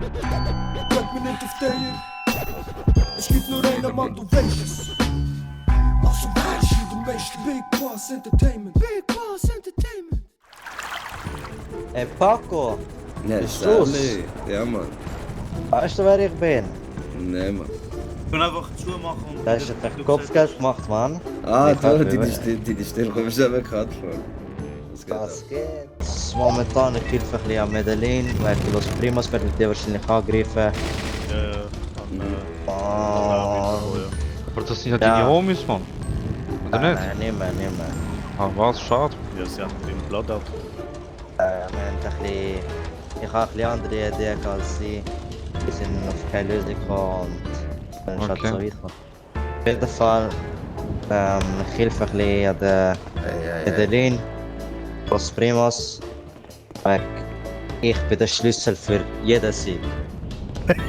Kijk me niet of tegen. Es gibt nur einen Mann, du weißt es. Also weißt du, de meeste Big Boss Entertainment. Big Boss Entertainment. Hey Paco, Ja, bist du's? Ja, Mann. Weißt du, wer ich bin? Nee, Mann. Ich kann einfach zumachen und... Da hast du dir Kopfgeld gemacht, Mann. Ah, Ich toll, hab die Stelle kommt mir schon bekannt vor. Was geht ab? Was geht? Momentan ich kämpfe ein bisschen an Medellin, werde Los Primos wird mit dir wahrscheinlich angegriffen. Aber das sind ja Ja. deine Homies, Mann. Oder nicht? Nein, nicht mehr. Ah, was? Schade. Ja, sie haben den Blood-Out. Wir haben ein bisschen... Ich habe ein bisschen andere Ideen als sie. Wir sind auf keine Lösung gekommen und dann ist halt Okay. so weit gekommen. Auf jeden Fall ich helfe ein bisschen an der Medellin, Los Primos. Ich bin der Schlüssel für jeden Sieg.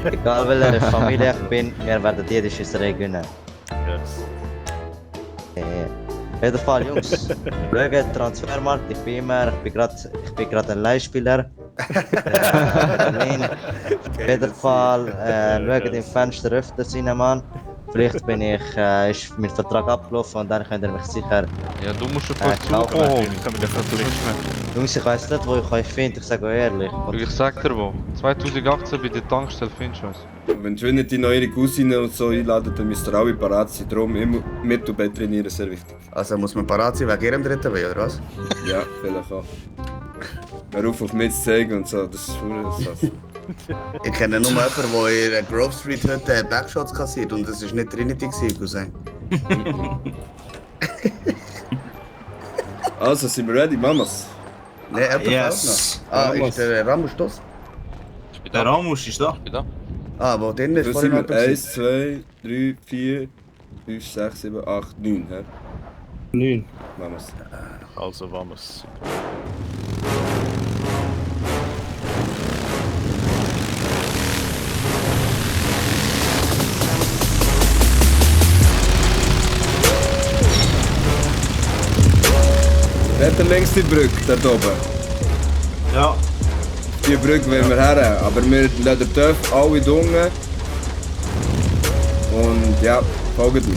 Egal welche Familie ich bin, wir werden jede Schüsserei gewinnen. Yes. Auf jeden Fall, Jungs, schaut Transfermarkt, ich bin gerade ein Leihspieler. Berlin. Auf jeden Fall, schaut im Fenster öfters rein, Mann. Vielleicht ist mein Vertrag abgelaufen und dann könnt ihr mich sicher... Ja, du musst einfach klar, zukommen, Homie. kann mich Das kannst du nicht mehr. Jungs, ich weiss nicht, wo ich euch finde, ich sage euch ehrlich. Du, ich sag dir wo. 2018 bei der Tankstelle findest du uns. Wenn die nicht die eure Cousine und so einladen, dann müsst ihr alle parat sein. Darum immer mit und bei trainieren, sehr wichtig. Also muss man parat sein wegen ihrem dritten Weh, oder was? Ja, vielleicht auch. Hör auf mich zu zeigen und so, das ist voll Sass. Ich kenne nur jemanden, der in der Grove Street heute Backshots kassiert und das war nicht Trinity, Cousin. Also, sind wir ready, Mamas? Nein, er Yes. noch. Ah, Ramos. ist der Ramos das? Der Ramos ist da. Ah, wo drin ist Da vorhin sind noch wir jemand 1, 2, 3, 4, 5, 6, 7, 8, 9. Hä? 9. Mamas. Also, vamos. Nicht der längste Brücke, dort oben. Ja. Die Brücke wollen wir her, aber wir lassen den Töff alle unten. Und ja, folgt mir.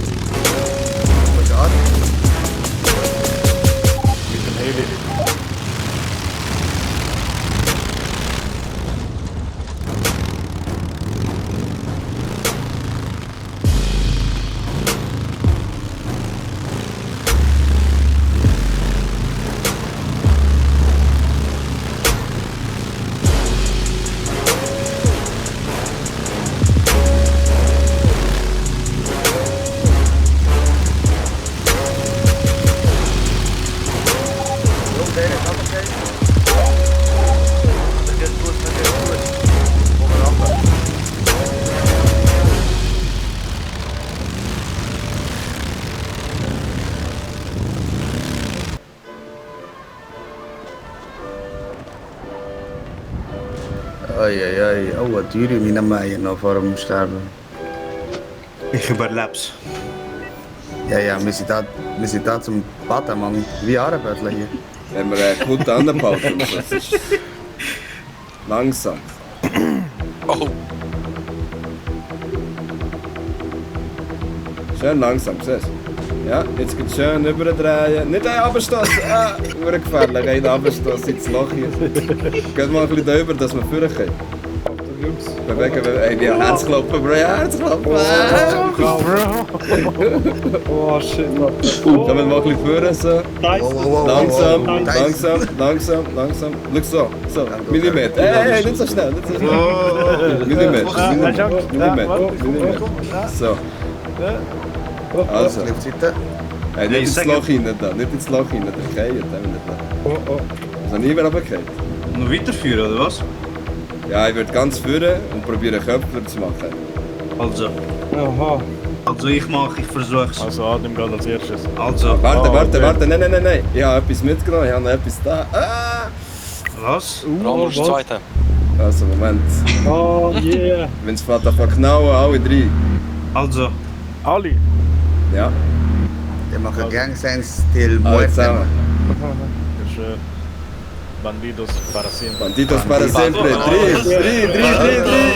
Ai, oh wat duur je niet naar mij nog voor hem sterben. Ich überleb's. Ja, wir sind da zum Baden, Mann. Wie Arenböttler hier. Wenn wir gut anpausen, das ist langsam. Schön langsam, siehst du? Ja, jetzt geht schön überdrehen. Nicht einen Abstoß! Ah, gefährlich, einen Abstoß ins Loch hier. Geht mal ein bisschen drüber, dass wir führen können. Bewegen wir. Hey, ja, Herzklopfen, Bro, ja, Herzklopfen! Oh shit, man. Können wir mal ein bisschen führen, so. Langsam, Nice. langsam. Schau so, Millimeter. Hey, nicht so schnell, nicht so schnell. Millimeter. So. Also, Clipseite. hey, nicht ins Loch hinein da, nicht ins Loch hinein, der Keiert, Also nie mehr runtergefallen. Noch weiterführen, oder was? Ja, ich würde ganz führen und probieren Köpfler zu machen. Also. Aha. Also ich versuch's. Also Adam geht als erstes. Also. Warte, nein. Ich habe etwas mitgenommen, ich habe noch etwas da. Ah! Was? Ramos was? Zweiter. Also, Moment. Oh yeah. Wenn es fährt, dann knallen, alle drei. Also. Ali. Ja, Die machen Gang-Signs-Stil alle zusammen. Das ist Bandidos para siempre. Bandidos para sempre. 3.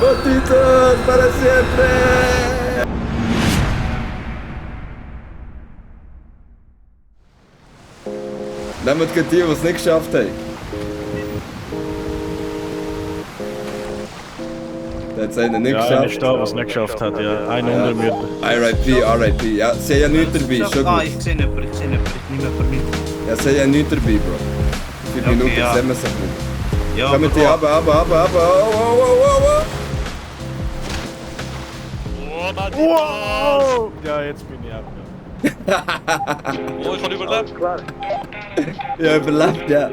Botitos, para siempre! Nehmt die, die es nicht geschafft haben. Der hat es einen nicht Ja, einer geschafft. ist da, was es nicht geschafft hat, ja. Einer unter mir. R.I.P., R.I.P. Ja, sie haben ja nichts dabei, ist schon Ah, gut. ich sehe jemanden, ich nehme für mich. Ja, sie haben ja nichts dabei, Bro. 4 Okay, Minuten ja. sehen wir sich nicht. Ja, Kommen die aber runter. Oh. Wow! Ja, jetzt bin ich ab. Oh, ich habe überlebt. Ja, überlebt, ja.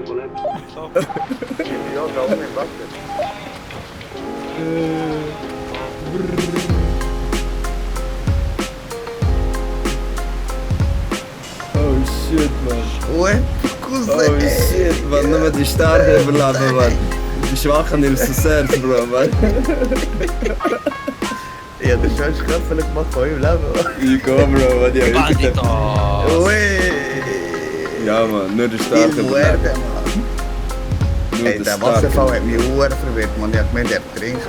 Oh shit, man. Ué, Oh Cousin. shit, man. Nur die Starke überleben, man. Die Schwachen nimmst du selbst, Bro, man. Ja, das hast du gerade gemacht von meinem Leben. Ich komm, Bro, man. Ja, Bandito! Ué. ja, man. Nur die Il Starke überleben. muerde, man. Nur Ey, die der Starke. Wasserfall hat mich sehr verwirrt, man. Ich hab gemeint, er trinkt.